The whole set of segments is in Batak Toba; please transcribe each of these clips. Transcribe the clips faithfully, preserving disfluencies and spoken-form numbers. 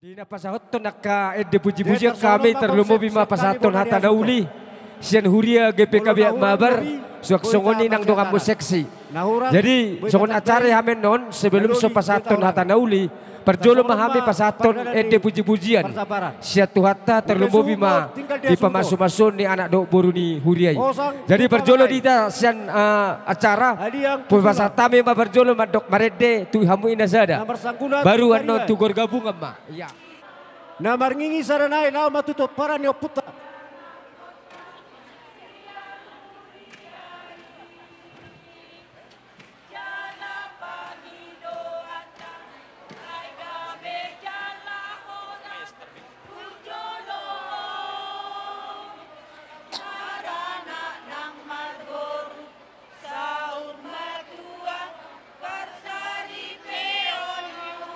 Di na pasahathon angka ende pujipujian hami, tarlumobi ma pasahathon hata na uli sian huria G P K B Mabar, suang songon i nang donganmu seksi. Jadi songon acara i hami annon, sebelum so pasahathon hata na uli, parjolo ma hami pasahathon ende pujipujian sian Tuhanta, tarlumobi ma di pamasumasuon ni anak dohot boru ni huria i. Jadi parjolo di hita sian, eh, acara, pasahat hami ma parjolo mandok marende tu hamu i na sada. Baru annon tu gor gabungan ma. Ia. Na marngingi sada nai, laho ma tu pomparan ni ompunta. Saur matua parsaripeonmu.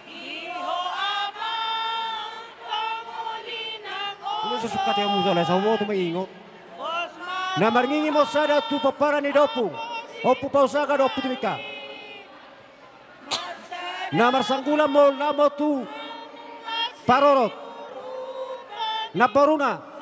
Di ho amang pangoli nang olo. Olo, sosuk kate amu jala saomo tu maingot. Na marngingi ma sada tu pomparan ni daompung, Ompu Pausaga dohot Ompu Tumingka. Na marsanggulan ma on, laho ma tu parorot namboruna.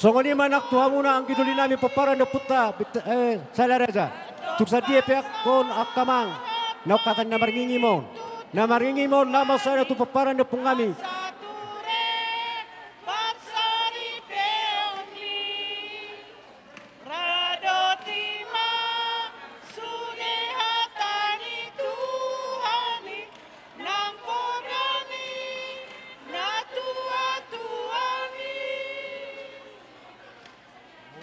Songon i ma nang tu hamuna anggi doli nami pomparan ni ompunta, eh, Sala Raja. Tung sadia pe angka on angka amang, na ungkatan na marngingi ma on. Na marngingi ma on, laho ma sada tu pomparan ni ompung nami. Radoti ma sude hata ni Tuhan i, nang poda ni natuatuami.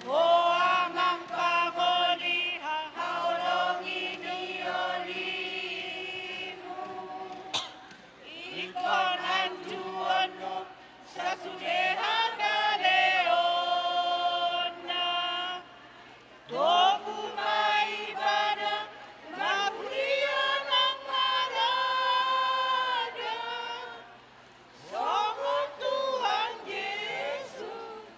O amang pangoli haholongi ni olimu, ingkon anjuonmu sasude hagaleonna. Togu ma ibana, marhuria nang marada. Songon Tuhan Jesus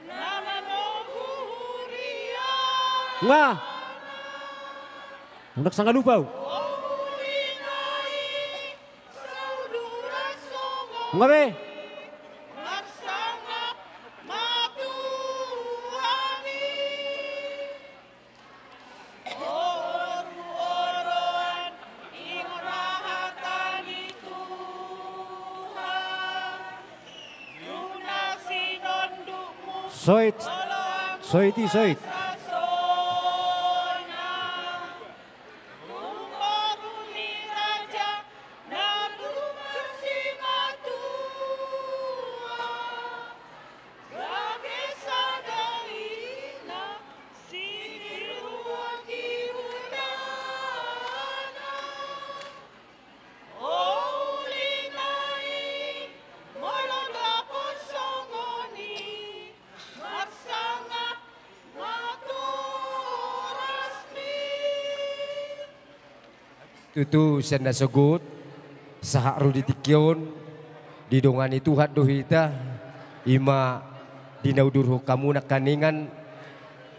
na manogu huria. Nga. Undak sanga lupa. Nga be. Soit, soit i, soit. Tutu sian na sogot, sahat ro di tingki on, didongani Tuhan do hita, i ma di na hudurhon hamu nangkiningan,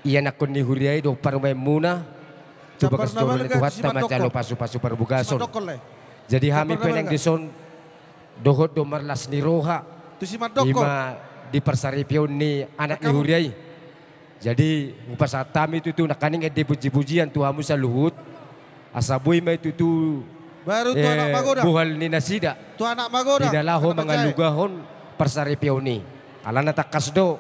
ianakhon ni huria i dohot parumaenmuna, tu bagas joro ni Tuhanta manjalo pasupasu parbagason. Jadi hami pe naeng dison, dohot do marlas ni roha, i ma di parsaripeon ni anak ni huria i. Jadi hupasahat hami tutu nangkining ende pujipujian tu hamu saluhut. Asa boi ma i tutu, eh, bohal ni nasida di na laho mangalugahon parsaripeon i. Alana tangkas do,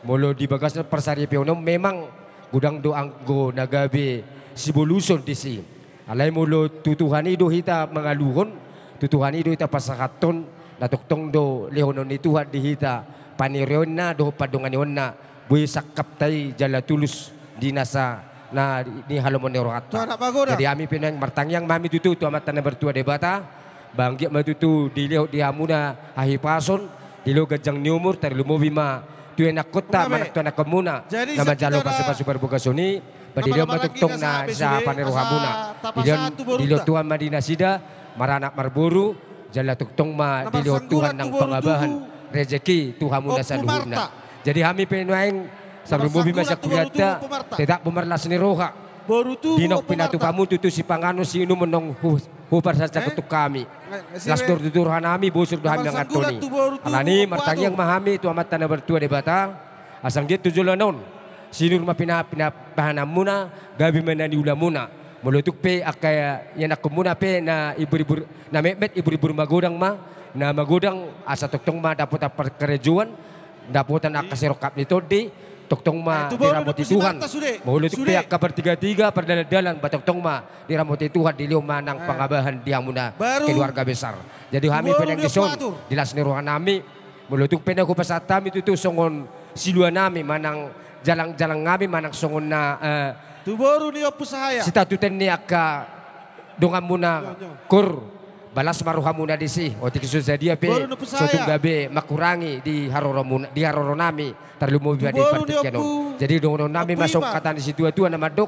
molo di bagas parsaripeon on memang godang do anggo na gabe siboluson disi. Alai molo tu Tuhan i do hita mangaluhon, tu Tuhan i do hita pasahathon, na tongtong do lehonon ni Tuhan di hita, panirionna dohot pandonganionna, boi sangkapta i jala tulus di nasa na nihalomohon ni rohanta. Jadi hami pe naeng martangiang ma hami tutu tu Amanta na martua Debata, ba anggiat ma tutu dilehon di hamuna hahipason, dilehon ganjang ni umur, tarlumobi ma tu ianakhonta manang tu ianakhonmuna na manjalo pasupasu parbagason i. Ba dilehon ma tongtong na siahapan ni rohamuna. Dilehon, dilehon Tuhan ma di nasida maranak marboru, jala tongtong ma dilehon Tuhan nang pangabahan, rejeki tu hamuna saluhutna. Jadi hami pe nuaeng, tarlumobi ma sian huria, tetap ma marlas ni roha. Di naung pinatupamu tutu sipanganon siinumon naung hu-, huparsantabi tu hami. Las do tutu rohanami, bosur do hami mangantoni. Alani martangiang ma hami tu Amanta na martua Debata, asa anggiat tu joloan on sinur ma pina-, pina-, pinahananmuna, gabe ma na niulamuna. Molo tung pe angka ianakkonmuna pe na ibur-ibur, na metmet ibur-ibur magodang ma, na magodang asa tongtong ma dapotan parkarejoan, dapotan angka sirongkap ni tondi, tongtong ma diramoti Tuhan. Molo tung pe angka partiga-tiga, pardalan-dalan, ba tongtong ma diramoti Tuhan, dilehon ma nang pangabahan di hamuna keluarga besar. Jadi hami pe nang dison, di las ni rohanami, molo tung pe na hupasahat hami tutu songon siluanami manang jalang-jalangnami manang songon na, eh, sitatutan ni angka donganmuna, kur, balas ma rohamuna disi, otik so sadia pe, so tung gabe mangkurangi di haroromuna, di haroronami, tarlumobi ma di partingkian on. Jadi dohononnami ma songon hata ni situa-tua na mandok,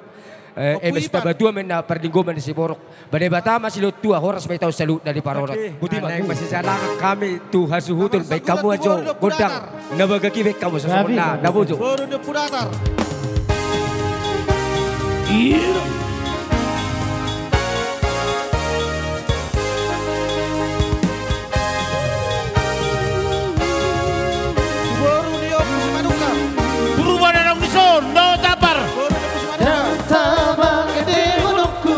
eh, eme sitabatua ma inna parlinggoman ni siborok. Ba Debata ma silehon tua, horas ma i taon saluhutna di parorot. Naeng masijalangan hami tu hasuhuton, baen hamu ajo gondang na bagak i, baen hamu songon na nabojo. Purba na naung dison, dohot Tapar. Damang ende holongku,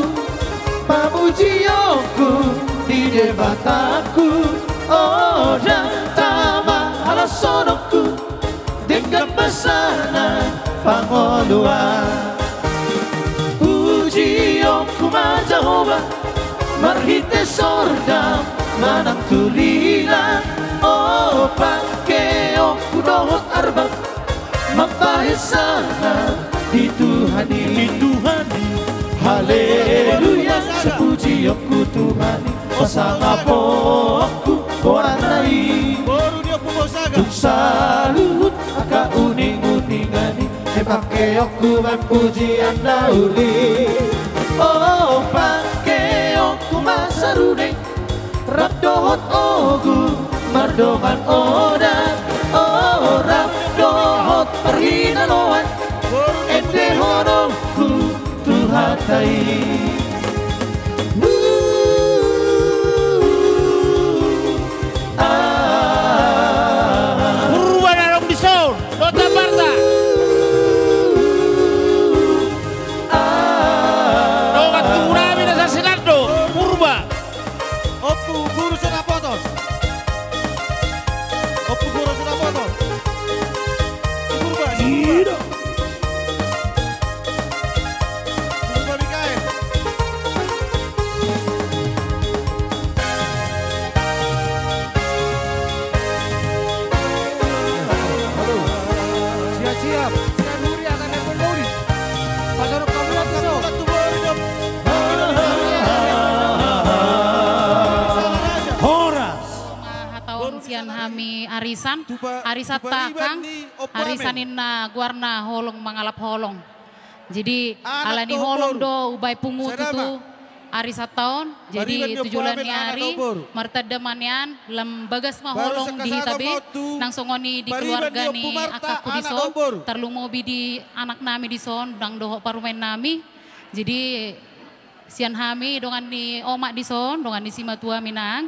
pamujionku di Debatangku. O damang halashononku, denggan basana pangoloan. Pujionku ma Jahowa, marhite sordam manang tulilan. O pangkeonku dohot arbang, mambahen sangap di Tuhan i. Di Tuhan i. Haleluya, sapujionku Tuhan i, pasangaponku goarna i. Tung saluhut angka uning-uningan i, e pangkeonku baen pujian na uli. O pangkeonku ma saruneng, rap dohot ogung mardongan odat, o rap dohot parhinaloan, endehononku tu hata i. Purba na naung dison, dohot Taparta. Dongan tubu nami na sasinaon do, Purba. Ompu Guru Sinapoton. Ompu Guru Sinapoton. Purba, Purba. Purba Mikael. Siap, siap. Siap, Nuri, anak Nuri. Pasangan kamu, Nuri. Horas. Hataon sian hami arisan, arisan takang, arisan ninna goarna holong mangalap holong. Jadi alani holong do hubaen pungu tutu ari sataon. Jadi tu joloan ni ari martanda ma nian, lam bagas ma holong di hita be, nang songon i di keluarga ni angkangku dison, tarlumobi di anak nami dison, nang dohot parumaen nami. Jadi sian hami dongan ni omak dison, dongan ni simatua mi nang.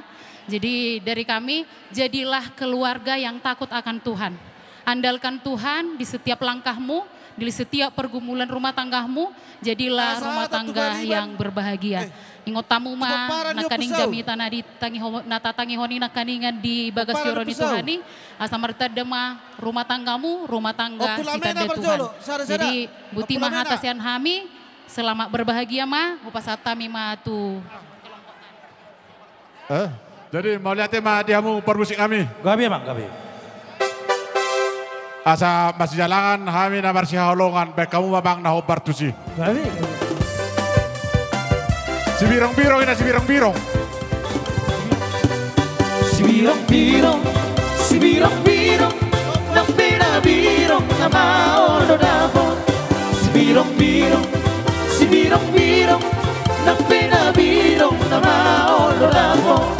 Jadi dari kami, jadilah keluarga yang takut akan Tuhan. Andalkan Tuhan di setiap langkahmu, di setiap pergumulan rumah tanggamu, jadilah rumah tangga yang berbahagia. Ingot hamu ma nangkaning jamita na ditangihon, na tatangihon i nangkaningan di bagas joro ni Tuhan i, asa martanda ma rumah tanggamu, rumah tangga sitanda Tuhan. Jadi boti ma hata sian hami, selamat berbahagia ma, hupasahat hami ma tu. Eh, jadi mauliate ma di hamu parmusik nami. Gabe, Amang, gabe. Asa masijalangan hami na marsihaholongan, baen hamu ma, Amang, na hombar tusi. Gabe, gabe. Sibirong-birong, ina sibirong-birong. Sibirong-birong, sibirong-birong, nang pe na birong na maol do dapot. Sibirong-birong, sibirong-birong, nang pe na birong na maol do dapot.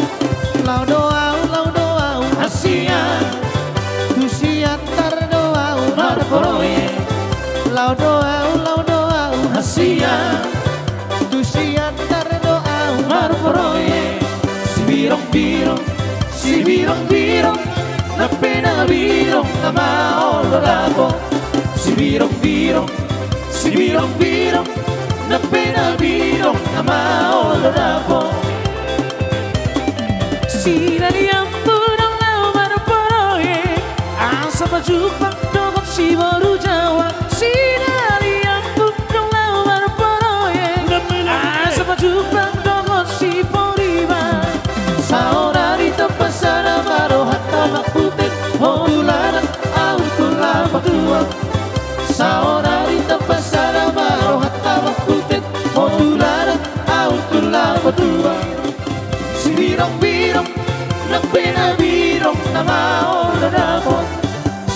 Laho do ahu, laho do ahu hasian, tu Siantar do ahu marproyek. Laho do ahu, laho do ahu hasian, Birong, sibirong-birong, na pena birong na maol do dapot. Sibirong-birong, sibirong-birong, na pena birong na maol do dapot. Sinaliampu dong laho marporoi, asa pajumpang dohot si boru Jawa. Sinaliampu dong laho marporoi, asa pajumpang dohot si Poriban. Saonari tapansada ma rohanta Amang Putet, ho Tulang, ahu tu Lapatua. Saonari tapansada ma rohanta Amang Putet, ho Tulang, ahu tu Lapatua. Sibirong-birong, na pena birong na maol do dapot.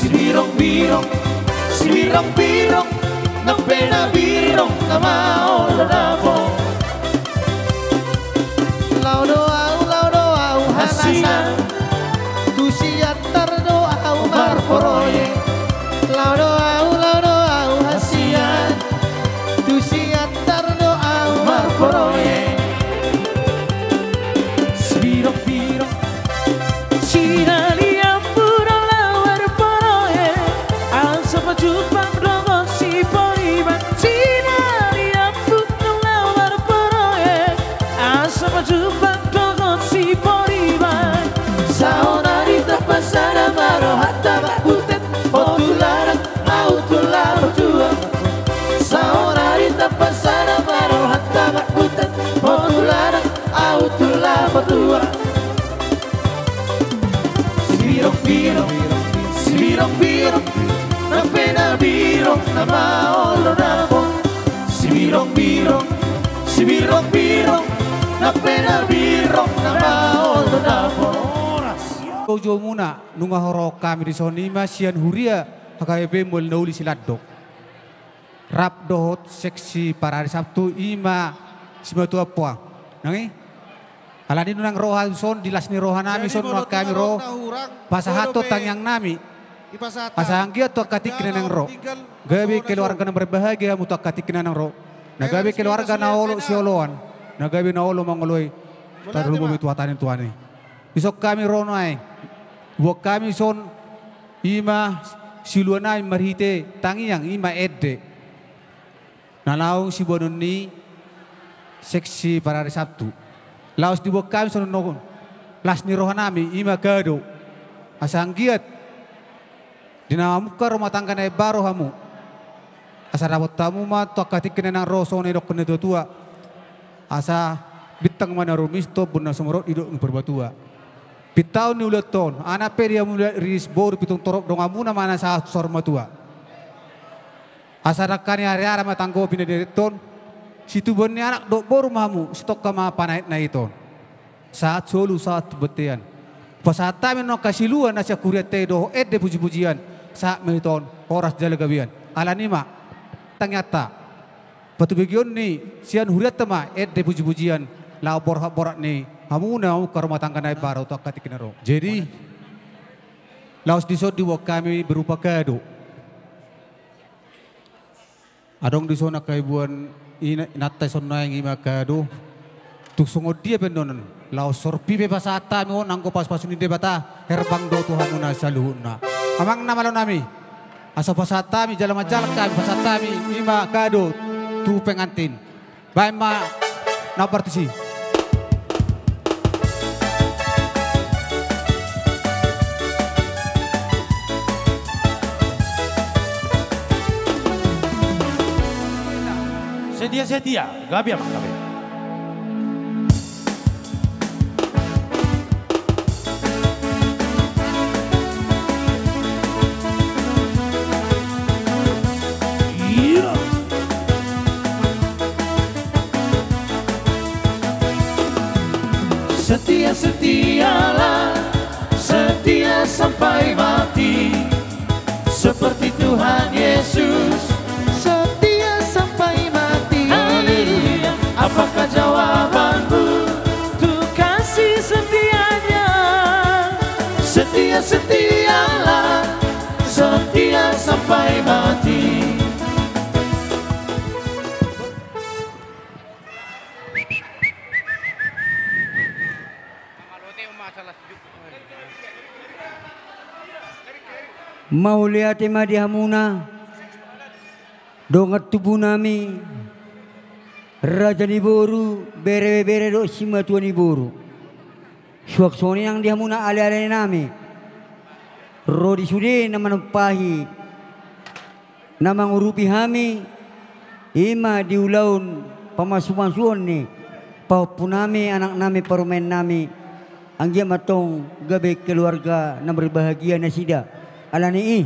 Sibirong-birong, sibirong-birong, na pena birong na maol do dapot. Laho do ahu, laho do ahu hasian, tu Siantar do ahu marporoi. Laho do ahu, laho do ahu hasian, tu Siantar do ahu marporoi. Sibirong-birong, sinaliampu dong laho marporoi, asa pajumpang dohot si Poriban. Sinaliampu dong laho marporoi, asa pajumpang dohot si Poriban. Saonari tapansada ma rohanta Amang Putet, ho Tulang, ahu tu Lapatua. Saonari tapansada ma rohanta Amang Putet, ho Tulang, ahu tu Lapatua. Sibirong-birong, sibirong-birong, na pena birong na maol do dapot. Sibirong-birong, sibirong-birong, na pena birong na maol do dapot. Horas. Ujungmuna, nunga huroha hami dison, ima sian huria H K B P Mual na Uli Silandok. Rap dohot seksi parari Sabtu, ima simatua poa. Nang i? Alani i nunga ro hami dison, di las ni roha nami dison, nunga hami ro pasahathon tangiang nami. Asa anggiat tu angka tingki na naeng ro, gabe keluarga na marbahagia hamu tu angka tingki na naeng ro. Na gabe keluarga na olo sioloan, na gabe na olo mangoloi. Tarlumobi tu hata ni Tuhan i. Dison hami ro nuaeng. Diboan hami dison, ima siluanami marhite tangiang, ima ende na naung siboanon ni seksi parari Sabtu. Laos diboan hami songon las ni rohanami, ima kado. Asa anggiat di na mamungka rumah tangga na imbaru hamu, asa dapot hamu ma tu angka tingki na naeng ro songon na nidokkon ni natuatua. Asa bintang ma na rumiris, tombun na sumorop, didok ni parbatua. Pintaon ni ulaonta on, anak pe di hamu riris, boru pitung torop, donganmuna ma na sahat tu saur matua. Asa dangka ni ariara ma tanggo pinadengton, situbuan ni anak dohot boru ma hamu, sitongka ma panaitnaiton. Sahat solu sahat tu bontean. Pasahat hami nangkin siluan na sian hurianta i dohot ende pujipujian, sahat ma hita on horas jala gabean. Alani i ma tangiangta, patubegeon ni sian hurianta ma ende pujipujian, laho borhat-borhat ni hamu na mamungka rumah tangga na imbaru tu angka tingki na ro. Jadi laos dison diboan hami berupa kado. Adong dison angka iboan ina, inanta dison nuaeng, ima kado. Tung songon dia pe annon, laos sorpi pe pasahat hami on, anggo pasupasu ni Debata herbang do tu hamuna saluhutna. Amang na malo nami, asa pasahat hami jala manjalang hami, pasahat hami ima kado tu pengantin. Baen ma na partusi. Setia, setia, gabe ma gabe. Setia, setialah, setia sampai mati. Seperti Tuhan Yesus setia sampai mati. Haleluya. Apakah jawabanmu untuk kasih setianya? Setia, setialah, setia sampai mati. Mauliate ma di hamuna dongan tubunami, raja ni boru, bere-bere dohot simatua ni boru. Suang songon i nang di hamuna ale-alenami, ro di sude na manumpahi, na mangurupi hami, i ma di ulaon pamasu-masuon ni pahompunami, anaknami, parumaennami, anggiat ma antong gabe keluarga na berbahagia nasida. Alani i,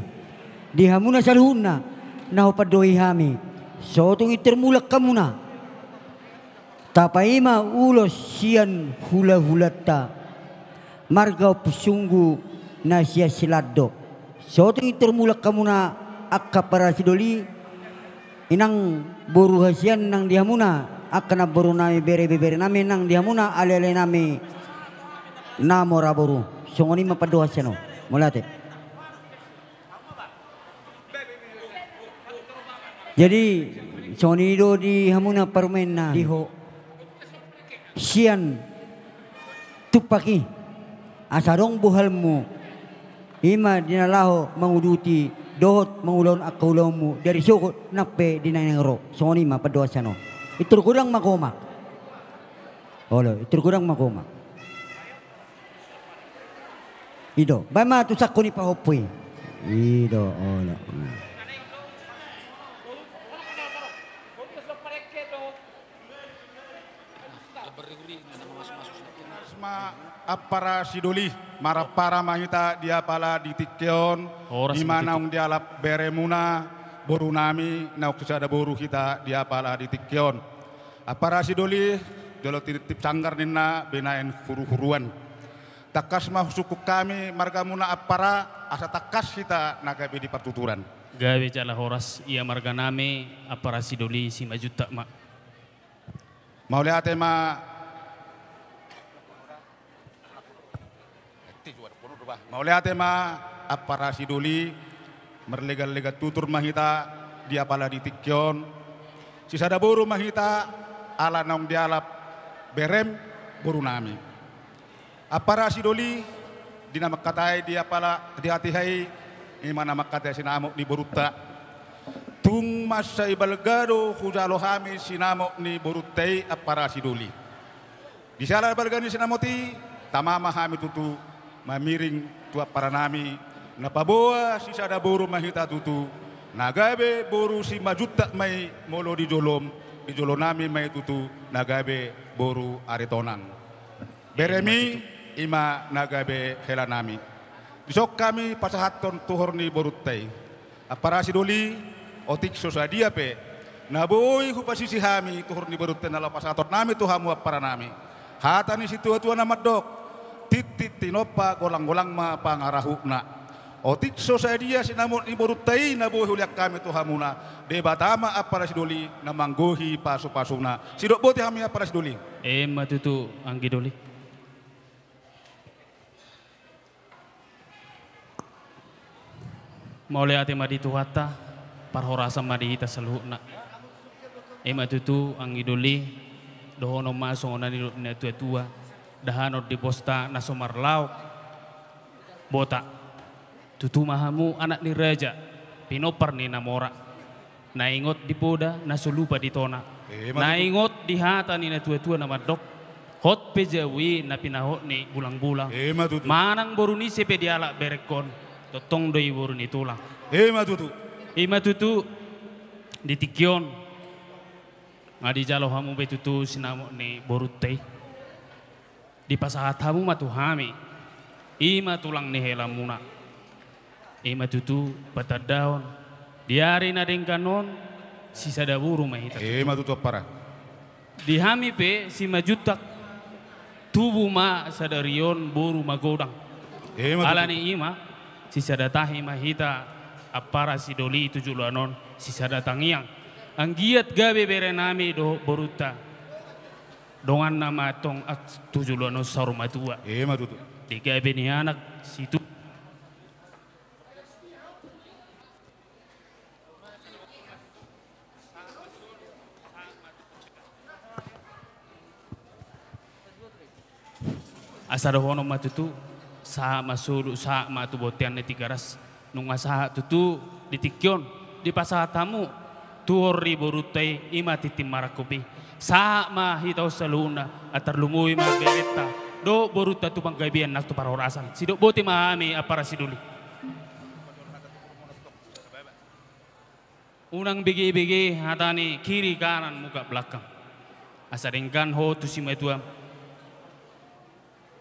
di hamuna saluhutna, na hupandohi hami, sotung i termulak hamuna. Tapaima ulos sian hula-hulanta, marga Ompu Sunggu na sian Silandok. Sotung i termulak hamuna angka parasidoli, inang boru hasian nang di hamuna, angka namborunami, bere-beberenami, nang di hamuna ale-alenami na mora boru. Songon i ma pandohan sian on. Mauliate. Jadi, songon i do di hamuna parumaenna, di ho sian tumpak i, asa adong bohalmu, i ma di na laho manguduti dohot mangulahon angka ulaonmu, dari sogot nang pe di na naeng ro. Songon i ma pandohan sian on. Pintor godang ma gomak. Olo, pintor godang ma gomak. I do, baen ma tu sangko ni pahompu i. I do, olo. Horas ma ampara sidoli, marampara ma hita di apala di tingki on, i ma naung dialap beremuna, borunami, naung sisada boru hita di apala di tingki on. Ampara sidoli, jolo tiniptip sanggar ninna, binaen huru-huruan. Tangkas ma husungkun hami margamuna ampara, asa tangkas hita na gabe di partuturan. Gabe jala horas ia marganami, ampara sidoli Simanjuntak ma. Mauliate ma. Mauliate ma ampara sidoli, marlegan-legan tutur ma hita di apala di tingki on. Sisada boru ma hita ala naung dialap berem borunami. Ampara sidoli, di na mangkatai di apala di hatiha i, i ma na mangkatai sinamot ni borunta. Tung mansai balga do hujalo hami sinamot ni borunta i ampara sidoli. Di siala balga ni sinamot i, tama ma hami tutu mamiring tu amparanami, na paboa sisada boru ma hita tutu, na gabe boru Simanjuntak ma i molo di jolom, di jolonami ma i tutu, na gabe boru Aritonang. Beremi, i ma na gabe helanami. Dison hami pasahathon tuhor ni borunta i. Ampara sidoli, otik so sadia pe na boi hupasisi hami tuhor ni borunta i na laho pasahatonnami tu hamu amparanami. Hata ni situa-tua na mandok, tintin tinompa, golang-golang ma pangarahutna. Otik so sadia sinamot ni borunta i na boi hulean hami tu hamuna, Debata ma ampara sidoli na manggohi pasu-pasuna. Sidok boti hami ampara sidoli. Emma tutu, anggi doli. Mauliate ma di Tuhanta, parhorasan ma di hita saluhutna. Emma tutu, anggi doli, dohonon ma songon na nidok ni natua-tua, dahanon di bosta na so marlaok bota. Tutu ma hamu anak ni raja, pinompar ni na mora. Na ingot di poda, na so lupa di tona. Emma tutu. Na ingot di hata ni natua-tua na mandok, hot pe jabu i na pinahot ni bulang-bulang. Emma tutu. Manang boru ni ise pe dialap berengkon, tongtong do i boru ni tulang. Emma tutu. Emma tutu, di tingki on, nga dijalo hamu be tutu sinamot ni borunta i. Dipasahat hamu ma tu hami, i ma tulang ni helamuna. I ma tutu patandaon, di ari na denggan on, sisada boru ma hita tutu. I ma tutu, ampara. Di hami pe Simanjuntak, tubu ma sadari on boru magodang. I ma tutu. Alani i ma, sisada tahi ma hita, ampara sidoli tu joloan on, sisada tangiang. Anggiat gabe berenami dohot borunta. Donganna ma antong tu joloan on saur matua. I ma tutu. Di gabe ni anak situ. Asa dohonon ma tutu, sahat ma solu, sahat ma tu bontean ni Tigaras. Nunga sahat tutu di tingki on, dipasahat hamu tu horri borunta i, i ma tintin marangkup i. Sahat ma hita on saluhutna, antar lumobi ma berenta dohot borunta tu panggabean nang tu parhorasan. Sidok boti ma hami ampara sidoli. Unang bege-bege hata ni kiri kanan muka belakang. Asa denggan ho tu simatuam.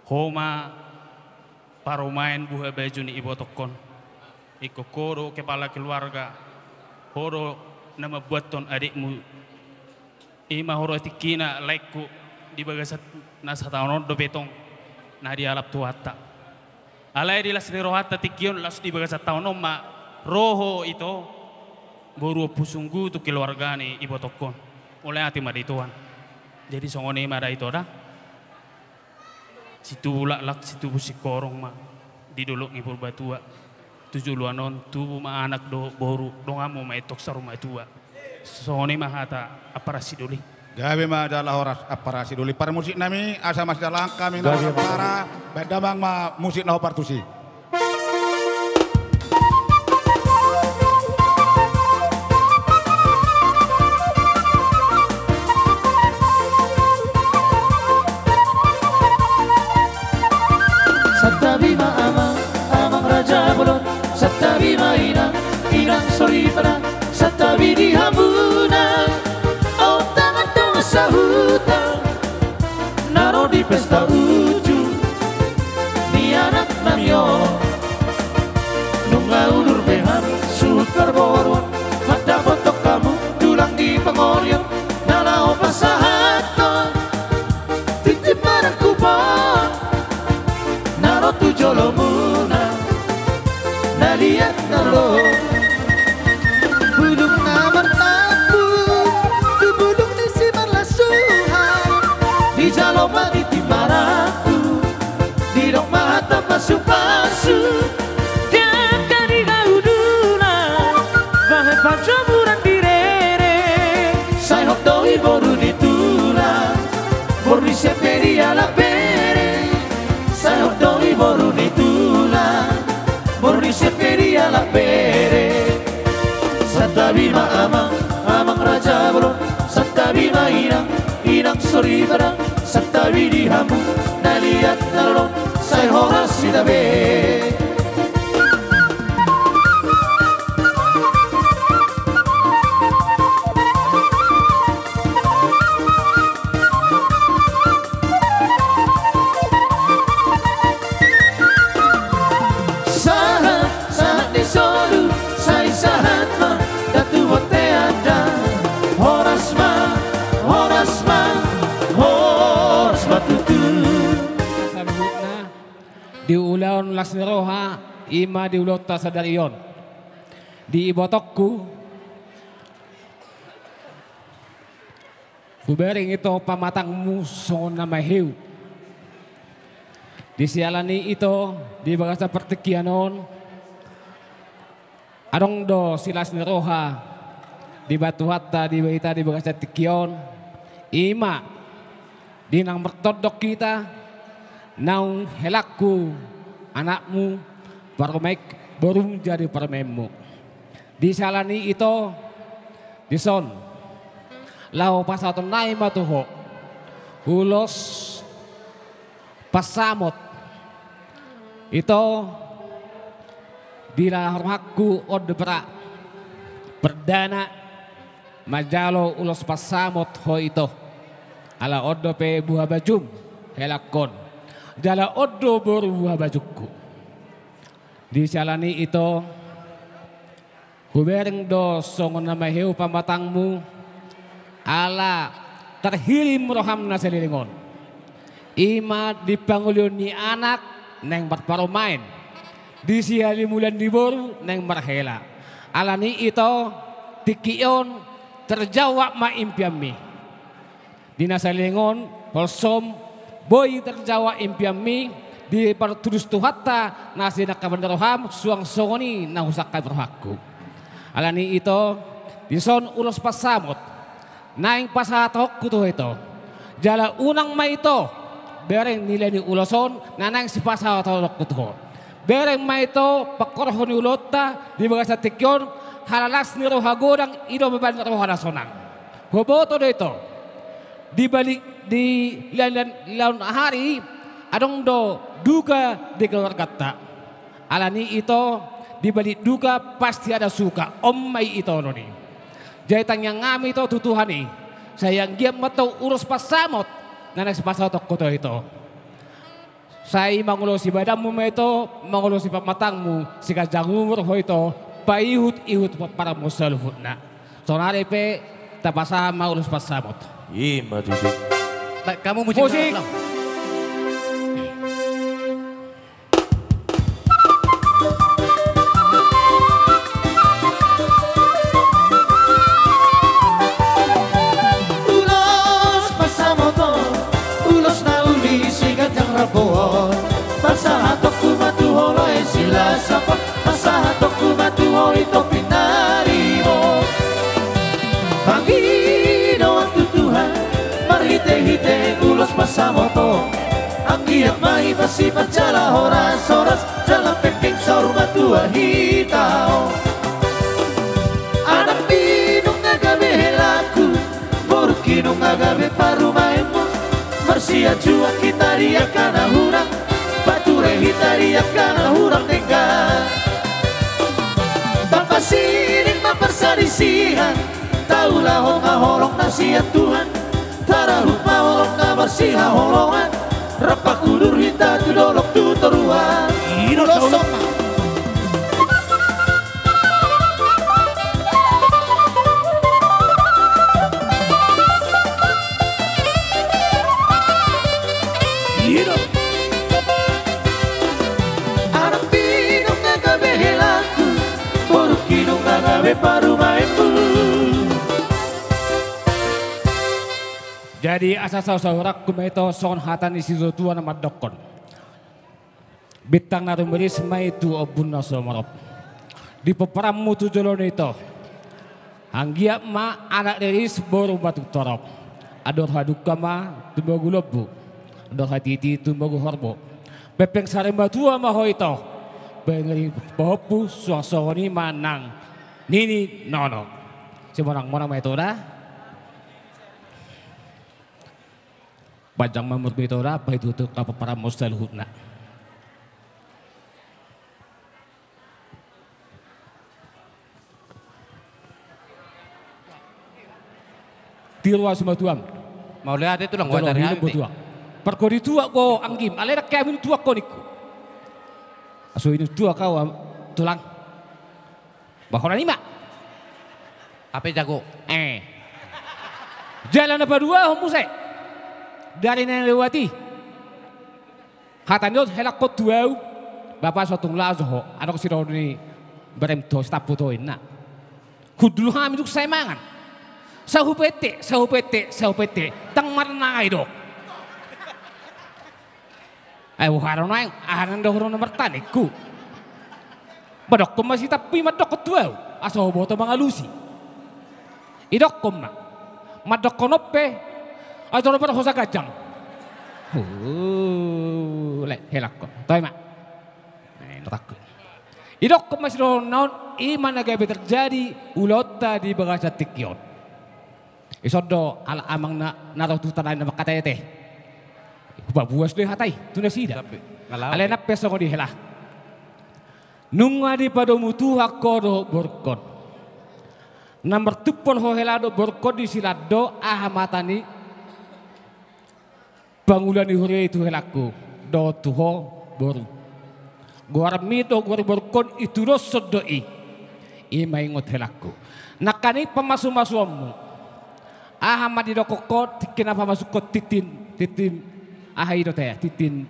Ho ma parumaen buha baju ni ibotongkon. Ingkon ho do kepala keluarga. Ho do na mambuathon adikmu. I ma ho do tingkina laengku di bagasan na sataon on dope tong na dialap Tuhanta. Alai di las ni rohanta tingki on laos di bagasan taon on ma ro ho ito, boru Ompu Sunggu tu keluarga ni ibotongkon. Mauliate ma di Tuhan. Jadi songon i ma da ito da. Situbu laklak, situbu singkoru ma di dolok ni Purbatua. Tu joloan on tubu ma anak dohot boru, donganmu ma i tong saur matua. Songon i ma hata ampara sidoli. Gabe ma jala horas ampara sidoli. Parmusik nami, asa masidalan hami na ampara, baen damang ma musik na hombar tusi. Santabi ma amang, amang raja bolon, santabi ma inang, inang soripada, santabi di hamuna. Aut tangan dongan sahuta na ro di pesta uju ni anak nami on. Nunga udur be hami suhut parboruon, mandapothon hamu tulang di pangolian na laho pasahathon tintin marangkup on na ro tu jolomuna. Na liat na lolo, bulung na martambur tu bulung ni simarlasuhan. Dijalo ma tintin marangkup, didok ma hata pasupasu. Di angka ni gaudulan bahen panjomuran di rere. Sai hot do i boru ni tulang, boru ni sian pe dialap bere. Sai hot do i boru ni tulang, boru ni sian pe dialap bere. Santabi ma amang, amang raja bolon, santabi ma inang, inang soripada, santabi di hamu na liat na lolo. Sai horas hita be. Sahat, sahat ni solu, sai sahat ma da tu bontean da. Horas ma, horas ma, horas ma tutu. Saluhutna di ulaon las ni roha, i ma di ulaonta sadari on. Di ibotongku, hubereng ito pamatangmu songon na maheu. Di siala ni ito di bagasan partingkian on, adong do silas ni roha dibahen Tuhanta di hita di bagasan tingki on. I ma di naung martondong hita, naung helangku anakmu, parumaen, borum jadi parumaenmu. Di siala ni ito, dison laho pasahaton nami ma tu ho ulos pansamot. Ito, di laho rohangku on do pera perdana manjalo ulos pansamot ho ito. Ala on dope buha bajum helangkon, jala on do boru buha bajungku. Di siala ni ito, hubereng do songon na maheu pamatangmu, ala tarhirim roham na saleleng on. I ma di pangolihon ni anak naeng marparumaen, di sihalimulan ni boru naeng marhela. Ala ni ito, tingki on terjawab ma impianmi. Di na saleleng on, holsom boi terjawab impianmi, dipartudus Tuhanta na sinangkap ni roham, suang songon i na husangkap rohangku. Ala ni ito, dison ulos pansamot naeng pasahatonku tu ho ito. Jala unang ma ito Bereng nilai ni ulos on na naeng sipasahatonnonku tu ho. Bereng ma ito pangkorhon ni ulaonta di bagasan tingki on, halalas ni roha godang i do beban roha na sonang. Huboto do ito. Di balik di laon-laon ari adong do duka di keluarganta. Alani i ito, di balik duka pasti ada suka, on ma i ito do ni. Jadi tangiang hami ito tu Tuhan i, sai anggiat ma tong ulos pansamot na naeng sipasahatonku tu ho ito. Sai mangolosi badanmu ma ito, mangolosi pamatangmu, siganjang umur ho ito, paihut-ihut pomparanmu saluhutna. Saonari pe tapasahat ma ulos pansamot. Ima tutu. Baik, kamu musik. Musik. Ulos pansamot on, ulos na uli siganjang rambu on. Pasahatonku ma tu ho lae silas apa, pasahatonku ma tu ho ito pinaribot. Pangidoan tu Tuhan marhite-hite ulos pansamot on. Anggiat ma hita sipanjala horas-horas, jala pengkeng saur matua hita on. Anakmi nunga gabe helaku, borungki nunga gabe parumaenmu. Marsiajuan hita di angka na hurang, pature hita di angka na hurang denggan. Tapasining ma parsalisihan, taulahon ma holong na sian Tuhan. Tarahut ma holong na marsihaholongan, rap pangudur hita tu dolok tu toruan. Ino. Ulos on ma. Ino. Anakmi nunga gabe helaku, borungki nunga gabe parumaenmu. Jadi asa saur-saurangku ma ito songon hata ni situatua na mandokkon. Bintang na rumiris ma i tu ombun na sumorop. Di pomparanmu tu joloan on ito. Anggiat ma anak riris boru ma tung torop. Andor hadungka ma tumogu lombu. Andor hatiti tumogu horbo. Pengpeng sari matua ma ho ito. Pengering pahompu suang songon i ma nang nini nono. Simonang-monang ma ito da. Panjang ma umurmu ito da, paihut-ihut ma pomparanmu saluhutna. Tiur ma simatuam. Mauliate tulang. Jalo, watari minum hami botua. Parkodi tuak ho anggim, alai ndang hea minum tuak ho ningku. Aso inum tuak au, tulang. Bah, holan i ma. Hape jago. Eh. Jala na paduahon muse. Dari na lewat i. Hata ni on helangkon tu au. Bapa, so tung laho ho. Adong sidohonon ni berem tu ho, sitampuk tu ho inna. Hundul hami dung sai mangan. Sahupete, sahupete, sahupete. Ndang marnangai do. Ai, boha do naeng, aha na dohonon na marta ningku. Mandokkon ma sitampuk i mandokkon tu au, asa huboto mangalusi. Idokkon ma. Mandokkon on pe, ai jolo bar hosa ganjang. Hule, helangkon. Toe ma. Eh, notangku. Idokkon ma sidohononna on, i ma na gabe terjadi ulaonta di bagasan tingki on. Ison do halak amang na, na ro tu tanah na mangkatete. Hupabuas do i hata i tu nasida. Alai nang pe songon i hela. Nunga dipadomu Tuhan ho dohot borungkon. Na martumpol ho hela dohot borungkon disilan do aha ma hata ni pangula ni huria i tu helangku, dohot tu ho boru. Goarmi dohot goar borungkon i tudoshon do i. I ma ingot helangku. Nangkaning pamasumasuonmu. Aha ma didokkon ho tingki na pamasuk ho tintin, tintin. Aha i do tea, tintin.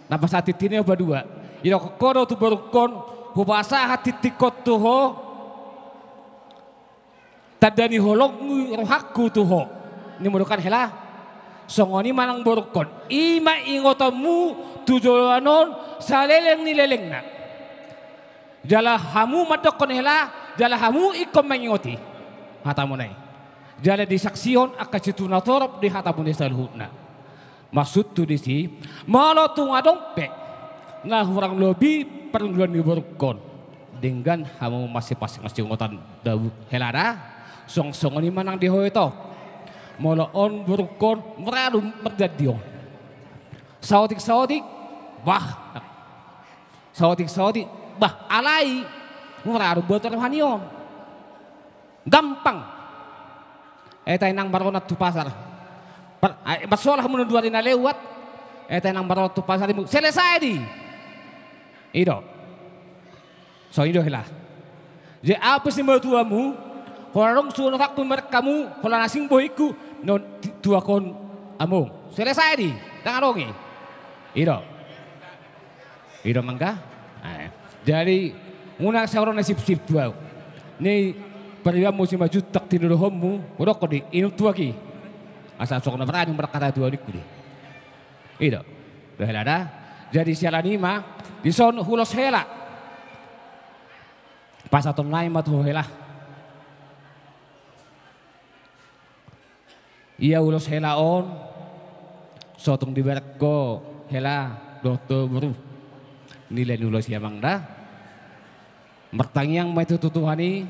Na pasahat tintin i ho padua. Didokkon ho do tu borungkon, hupasahat tintingkon tu ho. Tanda ni holong ni rohangku tu ho. Nimudukan hela. Songon i ma nang borungkon. I ma ingotonmu tu joloan on saleleng ni lelengna. Jala hamu mandokkon hela, jala hamu ingkon mangingoti. Hatamuna i. Jala disaksihon angka situtu na torop di hatamuna i saluhutna. Maksudhu disi, molo tung adong pe na hurang lobi parngoluan ni borungkon, denggan hamu masing-masing, masing-masing ingotan, da hela da, suang songon i ma nang di ho ito. Molo on borungkon, mura do marjadi on. Saotik-saotik, bah. Saotik-saotik, bah, alai mura do buat roha ni on. Gampang. Eta inang maronan tu pasar. Par-, ai, marsoal hamu na dua ari na lewat. Eta inang maronan tu pasar, imu selesai do i. I do. Songon i do hela. Jadi ahu pe simatuamu, holan adong suhut rohangku marhamu, holan asing bohingku, non ti-, tuak on among. Selesai do i. Ndang adong i. I do. I do mangga. Eh, jadi, unang sai ro na sipsip tu ahu. Ni paribanmu si majuntak tinodohonmu, hudokkon do i, inum tuak i. Asa songon na barani markata tu ahu ningku do i. I do. Do hela da. Jadi siala ni i ma, dison hulos hela. Pasahaton nami ma tu ho hela. Ia ulos hela on, so tung dibereng ho hela dohot ho boru. Nilai ni ulos i amang da. Martangiang ma hita tu Tuhan i,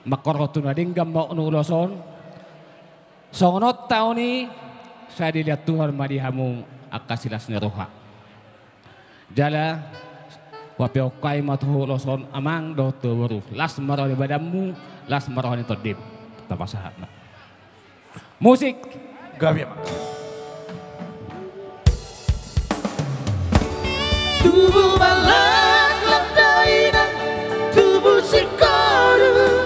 mangkorhon tu na denggan ma ulos on. Songon on taon i, sai dilehon Tuhan ma di hamu angka silas ni roha. Jala, huampehon hami ma tu ho ulos on amang dohot ho boru. Las ma roha ni badanmu, las ma roha ni tondim. Tapasahat ma. Musik. Gabe ma. Tubu balak-lak dainang, tubu singkoru,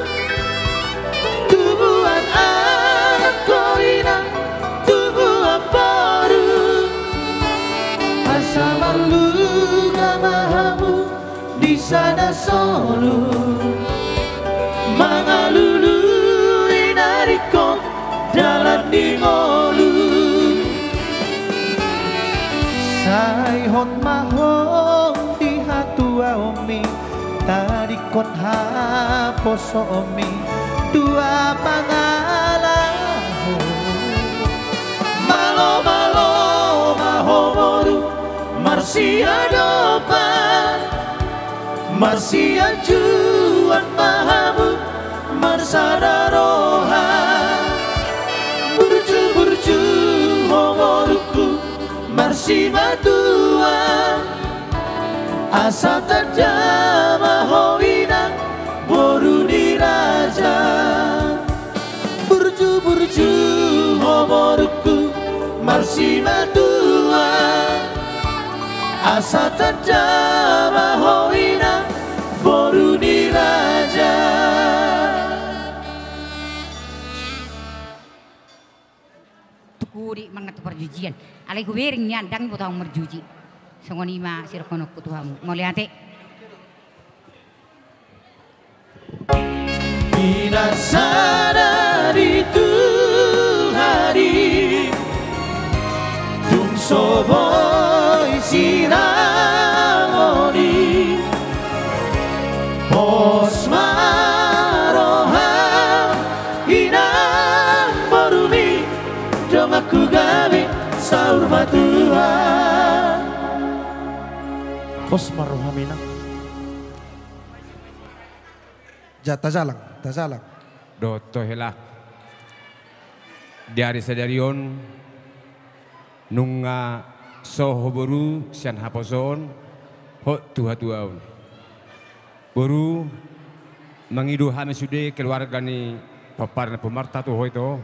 tubuan anak ho inang, tubuan boru. Asa marlunga ma hamu di sada solu, mangalului na ringkot dalan ni ngolu. Sai hot ma ho di hatuaonmi, tadingkon haposoonmi, tua pangalaho. Malo-malo ma ho boru, marsiadopan, marsianjuan ma hamu, marsada roha. Burju-burju ho borungku, marsimatua, asa tanda ma ho inang, boru ni raja. Burju-burju ho borungku, marsimatua, asa tanda ma ho inang, boru ni raja. Tuku di mangan tu parjujian. Alai hubereng nian, ndang diboto ahu marjuji. Songon i ma sidohononku tu hamu. Mauliate. Pinasada di Tuhan i, tung so boi sinamot i. Pos ma roham inang borumi, donganku gabe saur matua. Pos ma roham inang. Ja, tajalang, tajalang. Dohot ho hela. Di ari sadari on, nunga so ho boru sian haposoon, hot tu hatuaon. Boru, mangido hami sude keluarga ni pomparan ni ompunta tu ho ito.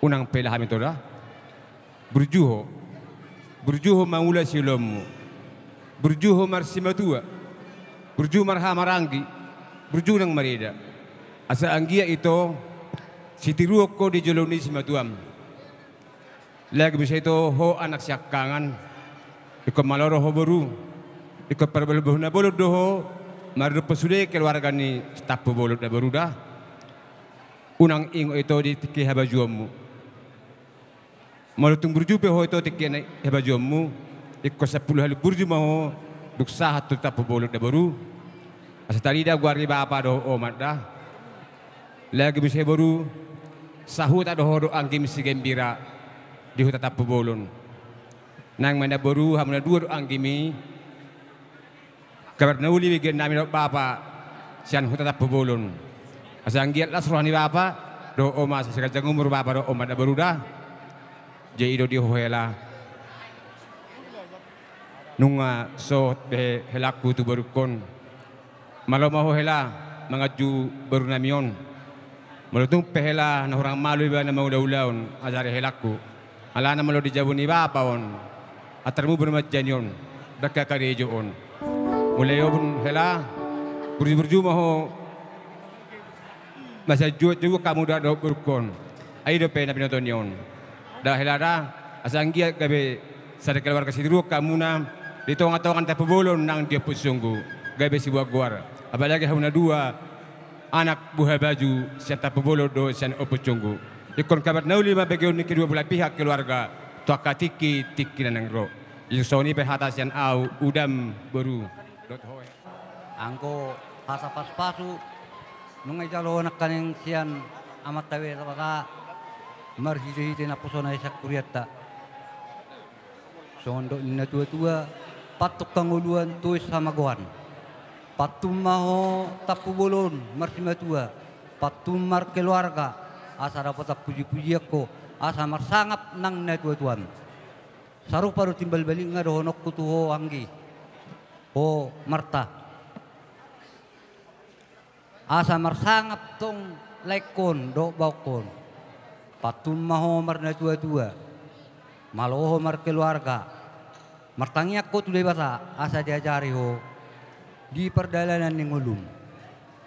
Unang pela hami to da. Burju ho. Burju ho mangula siulaonmu. Burju ho marsimatua. Burju marhahamaranggi. Burju nang marida. Asa anggiat ito sitiruon ho di jolo ni simatuam. Lagi muse ito ho anak siangkangan. Ingkon malolo ho boru. Ingkon parbolon na bolon do ho. Maradophon sude keluarga ni Sitampubolon da boru da. Unang ingot ito di tingki habajuonmu. Molo tung burju pe ho ito tingki na habajuonmu, ingkon sampulu hali burju ma ho dung sahat tu Tampubolon da boru. Asa tarida goar ni bapa dohot omak da. Lagi muse boru, sahuta do ho dohot anggim sigembira. di Huta Tampubolon. Naeng ma inang boru, hamu na dua dohot anggimi, kabar na uli begeonnami dohot bapa sian Huta Tampubolon. Asa anggiat las roha ni bapa dohot oma, asa sai ganjang umur bapa dohot oma da boru da. Jadi i do di ho hela. Nunga sohot be helangku tu borungkon. Malo ma ho hela manganju borunami on. Molo tung pe hela na hurang malo ibana mangula-ulaon, ajari helangku. Alana molo di jabu ni bapa on, antar mubur ma jani on, dangka karejo on. Mulai on hela, burju-burju ma ho, masa juat-juat hamu da dohot borungkon. Ai dope na binoto ni on. Da hela da, asa anggiat gabe sada keluarga sitiruon hamuna di tonga-tonga ni Tampubolon nang di Ompusunggu, gabe sibuat goar. Apalagi hamu na dua, anak buha baju sian Tampubolon dohot sian Ompusunggu. Ingkon kabar na uli ma begeon ni kedua belah pihak keluarga tu angka tingki-tingki na naeng ro. Jadi songon i pe hata sian au, udam boru. Dohot ho. Anggo hata pasu-pasu nunga dijalo nangkaning sian Amanta Debata marhite-hite naposona i sian hurianta. Songon dok ni na tua-tua, pantun hangoluan tois hamagoan. Pantun ma ho Tampubolon marsimatua, pantun markeluarga, asa dapotan puji-pujian ho, asa marsangap nang na tua-tuam. Sarupa do timbal balik nga dohononku tu ho anggi, ho Marta. Asa marsangap tong laengkon dohot baonkon. Pantun ma ho marnatua-tua, malo ho markeluarga, martangiang ho tu Debata asa diajari ho di pardalanan ni ngolum.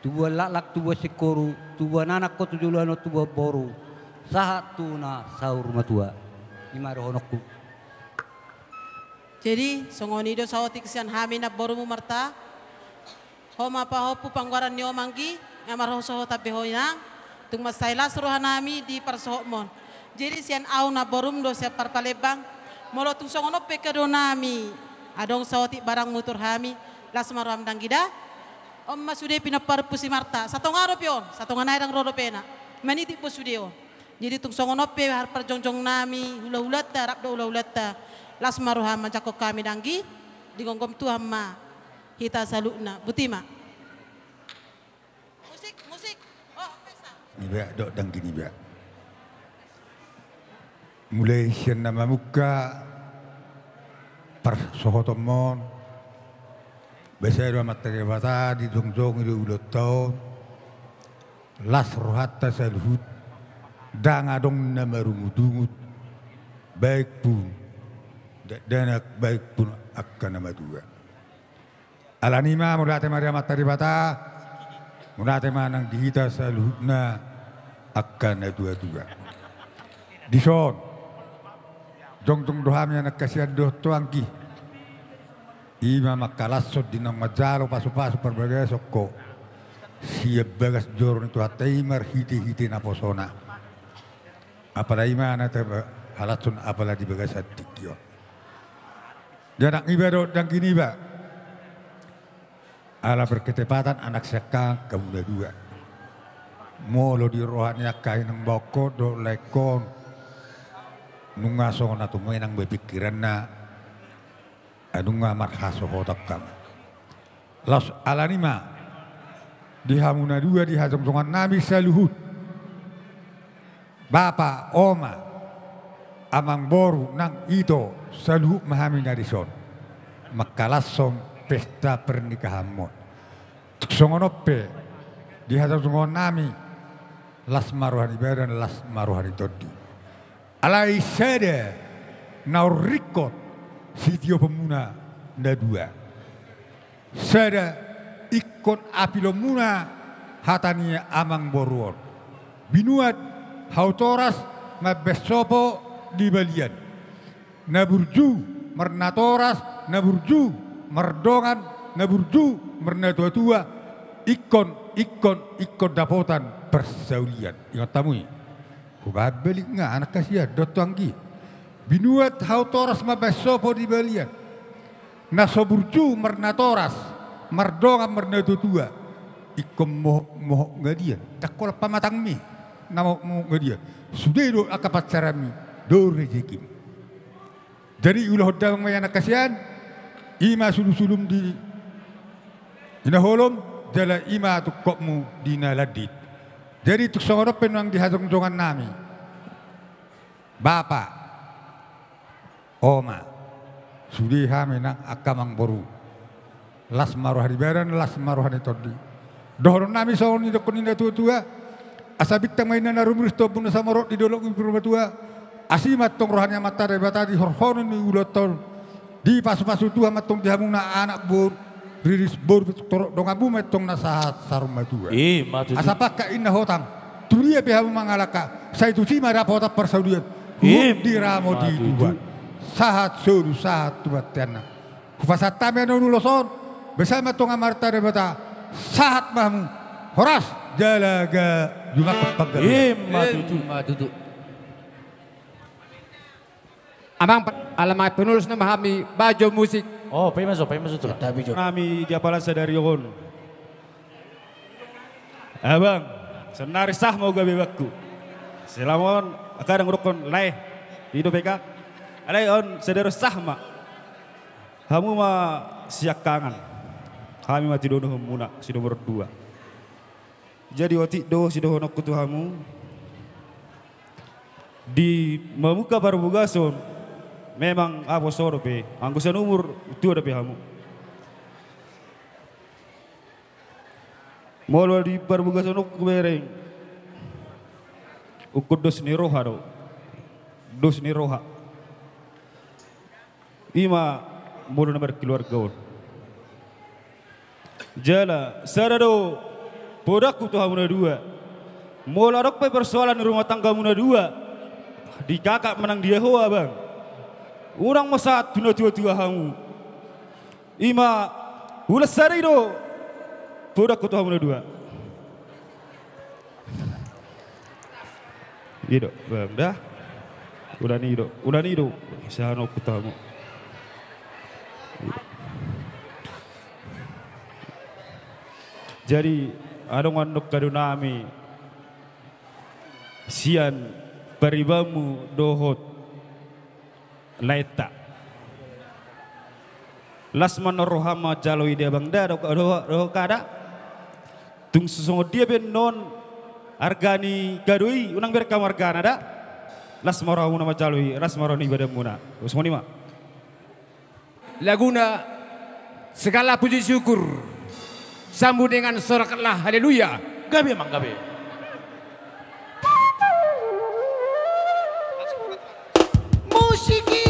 Tubuan laklak, tubuan singkoru, tubuan anak ho tu joloan on, tubuan boru, sahat tu na saur matua. I ma dohononku. Jadi songon i do saotik sian hami namborumu Marta. Ho ma pahompu panggoaran ni ho ma anggi, nga marhoso ho tambe ho inang, tung mansai las rohanami di parsohotmon. Jadi sian au namborum dohot sian Parpalembang, molo tung songon on pe kedoanami, adong saotik barang mutur hami, las ma roham da anggi da. On ma sude pinompar ni ompu si Marta, satonga dope on, satonga nai ndang ro dope na manitip bo sude on. Jadi tung songon on pe parjongjongnami hula-hulanta rap dohot hula-hulanta, las ma roham manjangkon hami da anggi. Digomgom Tuhan ma hita saluhutna. Boti ma. Musik, musik. Oh, pesta. Niba dohot danggi niba. Mulai sian na mamungka parsohotonmon, basa do Amanta Debata, dijongjongi do ulaonta on, las rohanta saluhut, ndang adong na marungut-ungut, baik pun dakdanak, baik pun angka na matua. Alani i ma mauliate ma di Amanta Debata, mauliate ma nang di hita saluhutna angka na tua-tua. Dison jongjong do hami anak hasian dohot ho anggi. I ma mangkalashon di naung manjalo pasu-pasu parbagason ho sian bagas joro ni Tuhanta i marhite-hite naposona. Apala i ma na tahalashon apala di bagasan tingki on. Di anak niba dohot danggi niba. Ala berketepatan anak siangkangan hamu na dua. Molo di roha ni angka inang baonkon dohot laengkon, nunga songon na tumenang be pingkiranna, nunga marhasohotan hamu. Laos alani ma di hamu na dua, di hajongjongannami saluhut, bapa, oma, amangboru nang ito, saluhut ma hami na dison mangkalashon pesta pernikahanmon. Tung songon on pe di hajongjongannami, las ma roha ni badan, las ma roha ni tondi. Alai sada naung ringkot sitioponmuna na dua. Sada ingkon apilonmuna hata ni amangboru on. Binuat hau toras mambahen sopo di balian. Na burju marnatoras, na burju mardongan, na burju marnatuatua, ingkon, ingkon, ingkon dapotan parsaulian. Ingot hamu i. Hubahen balik nga anak hasian dohot ho anggi. Binuat hau toras mambahen sopo di balian. Na so burju marnatoras, mardongan marnatuatua, ingkon mohop-mohop ngadian. Ndang holan pamatangmi na mohop-mohop ngadian. Sude do angka pansaranmi. do rejekim. Jadi ulahon damang ma i anak hasian, i ma sulusulum di na holom, jala i ma tungkotmu di na landit. Jadi tung songon on pe nuaeng di hajongjongan nami, bapa, oma, sude hami nang angka amangboru. Las ma roha ni badan, las ma roha ni tondi. Dohonon nami songon nidokkon ni natuatua: Asa bintang ma inna na rumiris tu ombun na samorot di dolok ni Purbatua. Asi ma antong roha ni Amanta Debata di horhon ni ulaonta on. Dipasupasu Tuhan ma antong di hamuna anak boru, riris boru, torop donganmu ma antong na sahat saur matua. I ma tutu. Asa pangkat inna hotang, tu dia pe hamu mangalangka, sai tusi ma dapotan parsaulian. Huhut diramoti Tuhan. Sahat solu, sahat tu bonteanna. Hupasahat hami annon ulos on, basa ma antong Amanta Debata, sahat ma hamu, horas jala gabe jumangkot panggabean. I ma tutu. I ma tutu. Amang, ala mangan penulos nama hami bajo musik. Oh, paima jo, paima jo tu. Hami di apala sadari on. Abang, saonari sah ma gabe bangku. Selama on, kadang hudokkon lae. I do pe ka. Alai on sadari on sah ma. Hamu ma siangkangan. Hami ma tidodohonmuna, si nomor dua. Jadi otik do sidohononku tu hamu. Di mamungka parbogason, memang apo so dope, anggo sian umur, tua dope hamu. Molo di parbogason on hubereng, ingkon dos ni roha do. Dos ni roha. I ma molo na markeluarga on. Jala, sada do podangku tu hamu na dua. Molo adong pe persoalan ni rumah tanggamuna dua, dikakak manang diaho, abang, unang ma sahat tu natuatua hamu. I ma, ulos sada i do podangku tu hamu na dua. I do, bang, da. Ulaon i do, ulaon i do. Sian on hutamu. Jadi, adong annon kado nami sian paribanmu dohot laenta. Las ma annon roham manjalo i da, bang, da, dohot, dohot, dohot kada. Tung songon dia pe annon arga ni kado i, unang bereng hamu argana da. Las ma rohamuna manjalo i, las ma roha ni badanmuna. Songon i ma. Laguna segala puji syukur. Sambung dengan sorak la haleluya. Gabe, amang, gabe. Musik i.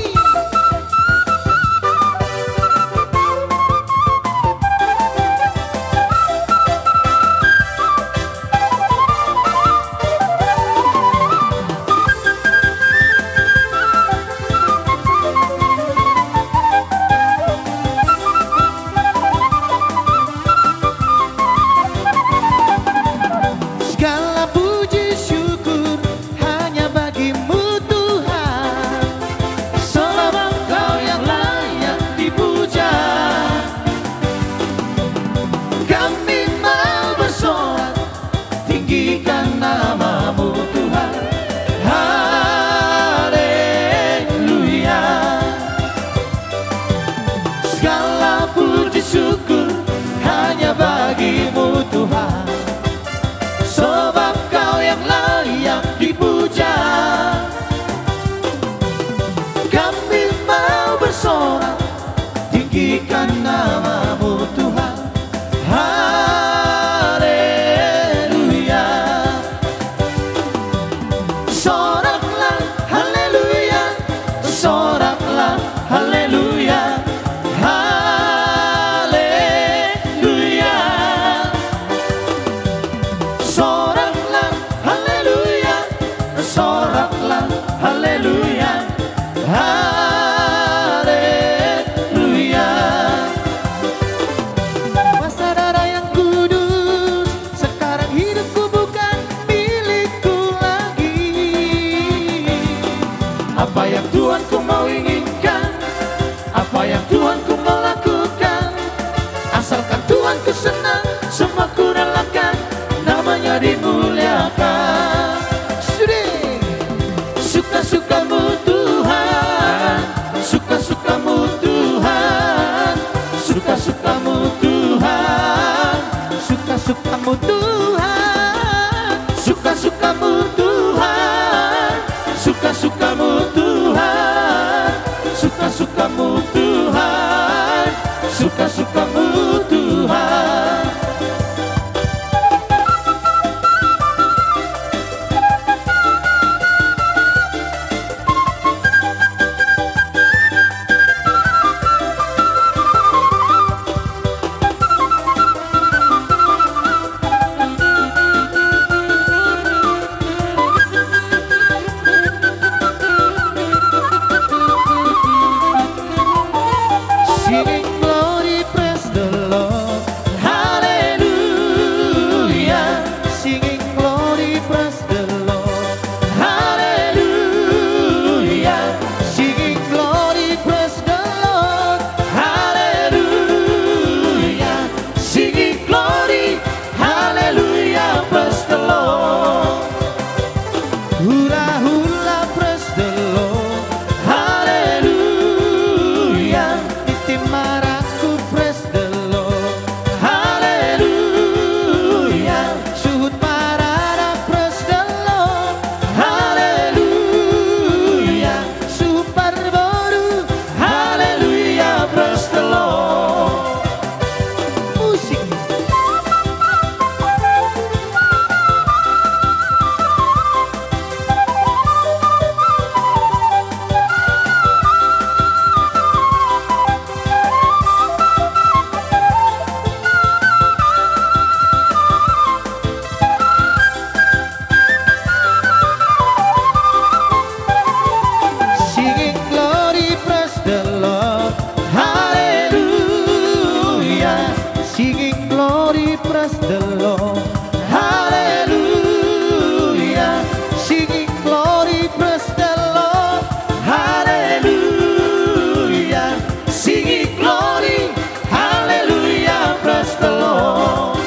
Segala puji syukur hanya bagi-Mu, Tuhan. Sebab Engkau yang layak dipuja. Kami mau bersorak, tinggikan nama-Mu, Tuhan. Haleluya. Segala puji syukur hanya bagi-Mu, Tuhan. Sebab Kau yang layak dipuja. Kami mau bersorak, tinggikan nama-Mu, Tuhan. Haleluya. Sorak la haleluya, sorak la haleluya, haleluya. Sorak la haleluya, sorak la haleluya, haleluya. Suka-sukamu Tuhan, suka-sukamu Tuhan. Singing glory, praise the Lord. Hallelujah. Singing glory, praise the Lord. Hallelujah. Singing glory, praise the Lord. Hallelujah. Singing glory, hallelujah, praise the Lord. Hula hula, praise the Lord. Hallelujah. Tintin marangkup, praise the Lord. Hallelujah. Suhut marana, praise the Lord. Hallelujah. Suhut parboru, hallelujah, praise the Lord. Musik. Singing glory, praise the Lord. Hallelujah. Singing glory, praise the Lord. Hallelujah. Singing glory, praise the Lord. Hallelujah. Singing glory, hallelujah, praise the Lord.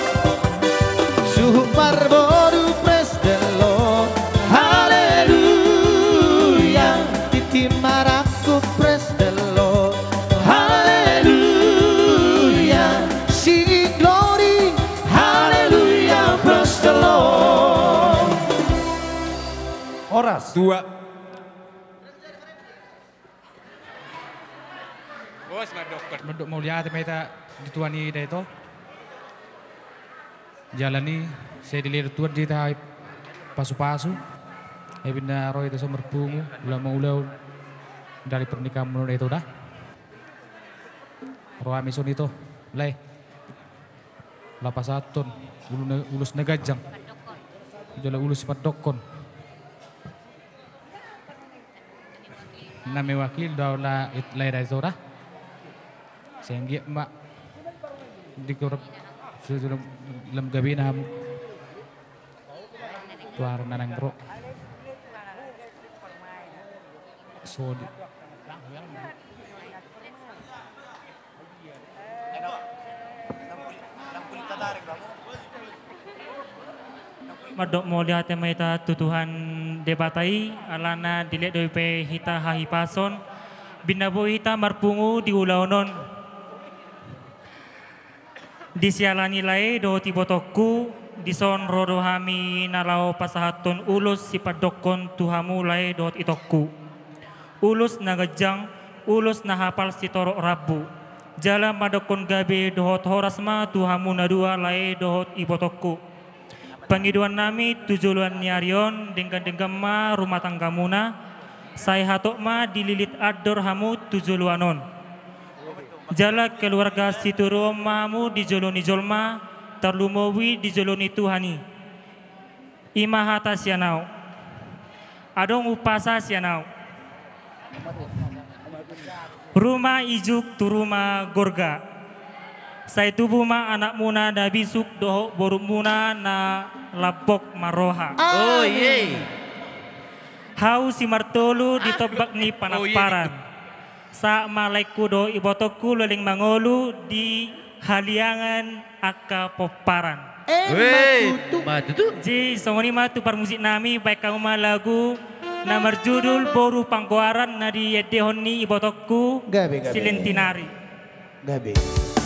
Suhut parboru, praise the Lord. Hallelujah. Tintin marangkup, praise the Lord. Hallelujah. Singing glory, hallelujah, praise the Lord. Horas. Dua. Bos, mandok. Mandok mauliate ma hita di Tuhan i da ito. Jala ni sai dilehon Tuhan di hita pasu-pasu. Ai binda ro hita so marpungu, ulaon ma ulaon dari pernikahanmuna da ito da. Ro hami songon i ito, lae. Laho pasahathon ulu na, ulos na ganjang. Jala ulos sipandokkon. Na mewakili do au la, lae da ito da. Sai anggiat ma di korep, lam gabena hamu. Tu ari na naeng ro. Sodi. Mandok mauliate ma hita tu Tuhan Debata i, alana dilehon do i pe hita hahipason, binda boi hita marpungu di ulaon on. Di siala ni lae dohot ibotongku, dison ro do hami na laho pasahathon ulos sipandokkon tu hamu lae dohot itongku. Ulos na ganjang, ulos na hapal sitorop rambu. Jala mandokkon gabe dohot horas ma tu hamu na dua lae dohot ibotongku. Pangidoannami tu joloan ni ari on, denggan-denggan ma rumah tanggamuna, sai hatop ma dililit andor hamu tu joloan on. Jala keluarga sitiruon ma hamu di jolo ni jolma, tarlumobi di jolo ni Tuhan i. I ma hata sian ahu. Adong umpasa sian ahu. Ruma ijuk tu ruma gorga. Sai tubu ma anakmuna na bisuk dohot borumuna na lambok marroha. Amin. Hau simartolu di tombak ni panamparan. Sahat ma laengku dohot ibotongku leleng mangolu di haliangan angka pomparan. Emma tutu. Emma tutu. Jadi songon i ma tu parmusiknami, baen hamu ma lagu na marjudul Boru Panggoaran na diendehon ni ibotongku. Gabe, gabe. Silentinari. Gabe. Silentinari.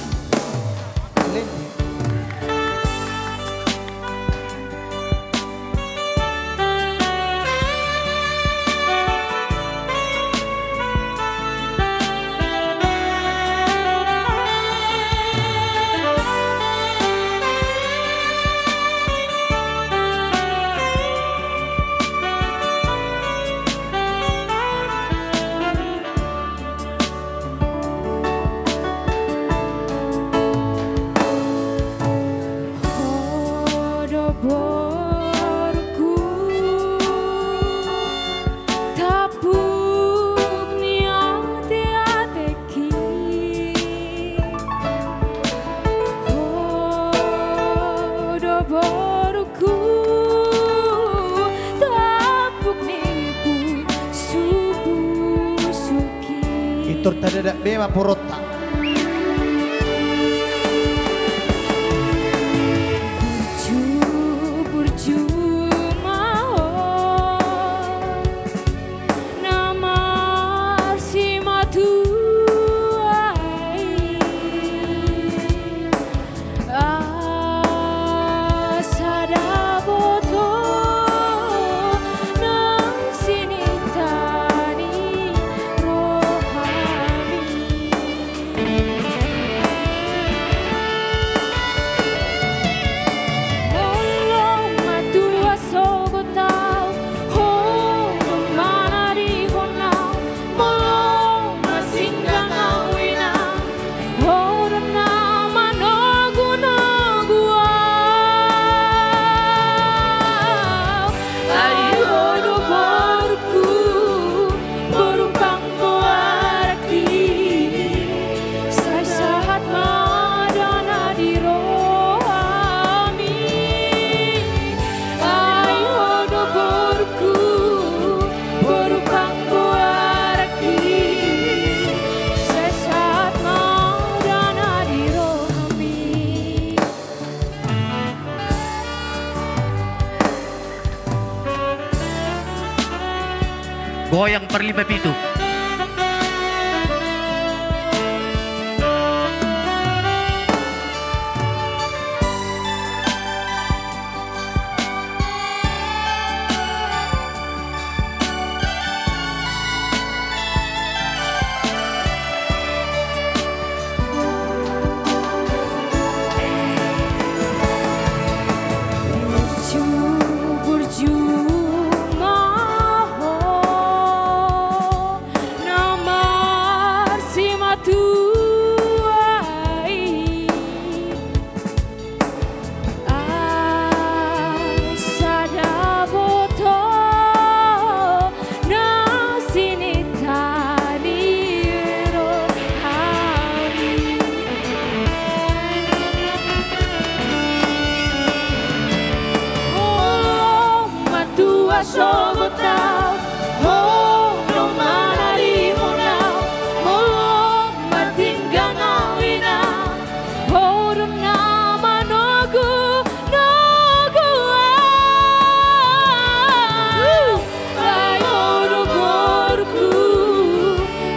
Tadadat be ma puronta. Burju, burju ma ho, na marsimatua i. Asa dapotan na sininta ni rohami. Molo matua sogot au, ho do manadihon au. Molo masinggang au, inang, ho do na manogunogu au. Ai ho do borungku, boru panggoarangki, sai sahat ma dana di rohami. Ai ho do borungku, boru panggoarangki, sai sahat ma dana di rohami. Goyang parlima pitu. Burju, burju ma ho, na marsimatua i. Asa dapotan na sininta ni rohami. Molo matua sogot au, ho do manadihon au. Molo matinggang au, inang, ho do na manogunogu au. Ai ho do borungku,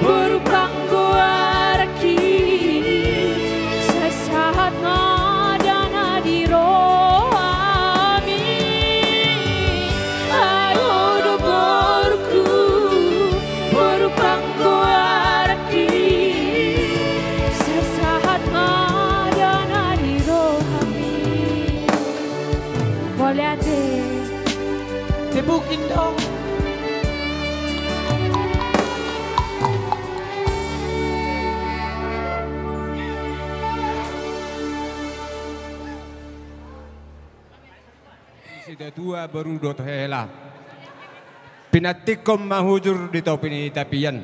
boru panggoarangki, sai sahat ma dana di rohami. Ai ho do borungku, boru panggoarangki, sai sahat ma dana di rohami. Mauliate. Tepukin dong. Sitatua boru dohot hela. Pinantikhon ma hujur di topi ni tapian.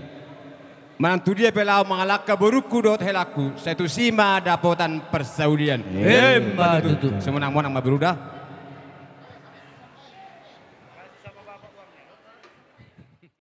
Manang tu dia pe laho mangalangka borungku dohot helangku, sai tusi ma dapotan parsaulian. Emma tutu. Sumonang-monang ma boru da.